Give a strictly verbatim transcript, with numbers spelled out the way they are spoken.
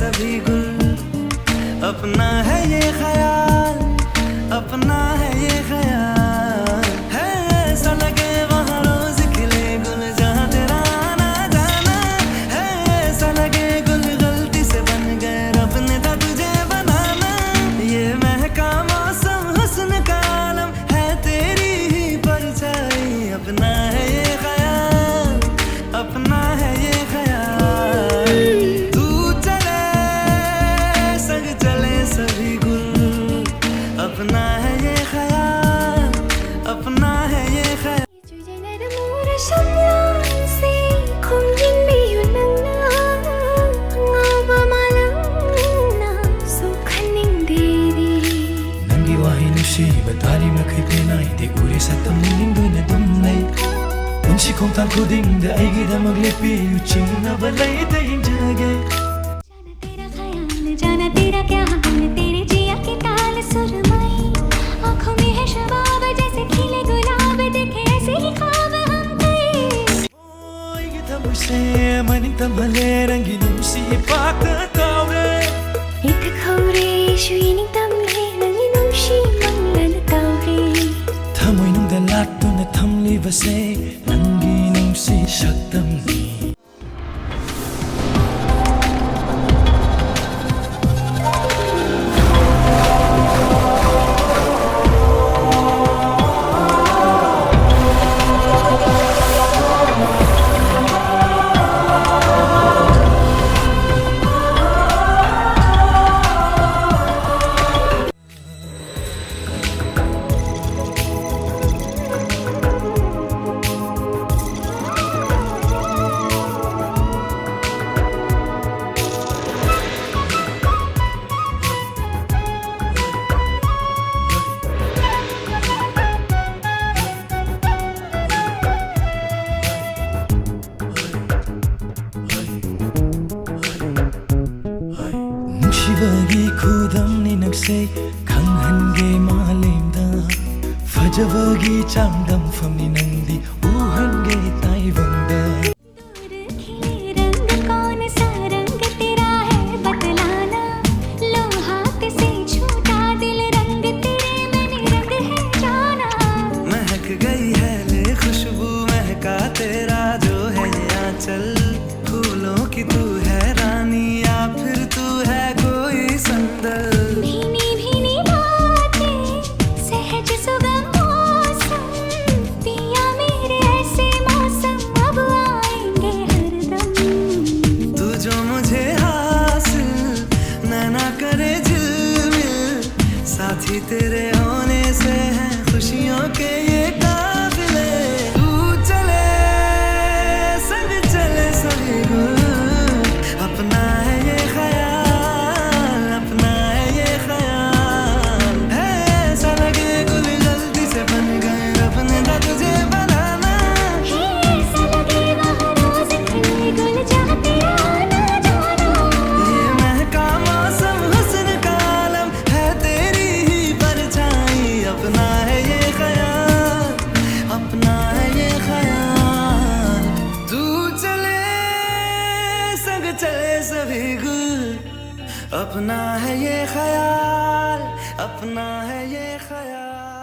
सभी गुल अपना है ये ख्याल, अपना है ये ख्याल। है ऐसा लगे वहाँ रोज खिले गुल, जहाँ तेरा आना जाना। है ऐसा लगे गुल गलती से बन गए, रब ने था तुझे बनाना। ये महका मौसम हुस्न का आलम, है तेरी ही परछाई। अपना है ये ख्याल, अपना है ये ख्याल। तू चले संग चले सभी गुल, अपना है ये ख्याल, अपना है ये ख्याल। ꯅꯪꯒꯤ ꯋꯥꯍꯩ ꯅꯨꯡꯁꯤꯕ ꯇꯥꯔꯤ ꯃꯈꯩ ꯄꯦꯟꯅ ꯑꯩꯗꯤ ꯎꯔꯦ ꯁꯛꯇꯝ ꯅꯤꯡꯗꯨꯅ ꯑꯗꯨꯝ ꯂꯩ꯫ ꯄꯨꯟꯁꯤ ꯈꯣꯡꯊꯥꯡ ꯈꯨꯗꯤꯡꯗ ꯑꯩꯒꯤꯗꯃꯛ ꯂꯦꯞꯄꯤꯌꯨ, ꯆꯤꯡꯅꯕ ꯂꯩꯇ ꯌꯦꯡꯖꯒꯦ꯫ जाना तेरा ख्याल, जाना तेरा क्या हाल, तेरे जिया के ताल सुरमई। आंखों में है शबाब, जैसे खिले गुलाब, देखे ऐसे ही ख्वाब हम कई꯫ ꯑꯩꯒꯤ ꯊꯃꯣꯏꯁꯦ ꯃꯅꯤꯡ ꯇꯝꯍꯜꯂꯦ, ꯅꯪꯒꯤ ꯅꯨꯡꯁꯤ ꯏꯄꯥꯛꯇ ꯇꯥꯎꯔꯦ꯫ ꯏꯊꯛ ꯍꯧꯔꯦ, ꯑꯩꯁꯨ ꯏꯅꯤꯡ ꯇꯝꯂꯦ, ꯅꯪꯒꯤ ꯅꯨꯡꯁꯤ ꯃꯪꯂꯥꯟ ꯇꯥꯎꯔꯦ꯫ ꯊꯃꯣꯏꯅꯨꯡꯗ ꯂꯥꯠꯇꯨꯅ ꯊꯝꯂꯤꯕꯁꯦ ꯅꯪꯒꯤ ꯅꯨꯡꯁꯤ ꯁꯛꯇꯝꯅꯤ꯫ ꯅꯨꯡꯁꯤꯕꯒꯤ ꯈꯨꯗꯝꯅꯤ ꯅꯪꯁꯦ, ꯈꯪꯍꯟꯒꯦ ꯃꯥꯂꯦꯝꯗ꯫ ꯐꯖꯕꯒꯤ ꯆꯥꯡꯗꯝꯐꯝꯅꯤ ꯅꯪꯗꯤ, ꯎꯍꯟꯒꯦ ꯇꯥꯏꯕꯪꯗ꯫ दूर खिले रंग, कौन सा रंग तेरा है, बता। कि तेरे होने से है खुशियों के ये काफिले। तू चले, संग चले सभी गुल। अपना है ये ख्याल, अपना है ये ख्याल। है ऐसा लगे गुल जल्दी से बन गए, रब ने था तुझे बनाना। है ऐसा लगे वहाँ रोज खिले गुल, चाहते आना जाना। ये महका मौसम हुस्न का आलम है, तेरी ही परछाई। अपना है ये ख्याल, अपना है ये ख्याल। तू चले, संग चले सभी गुल। अपना है ये ख्याल, अपना है ये ख्याल।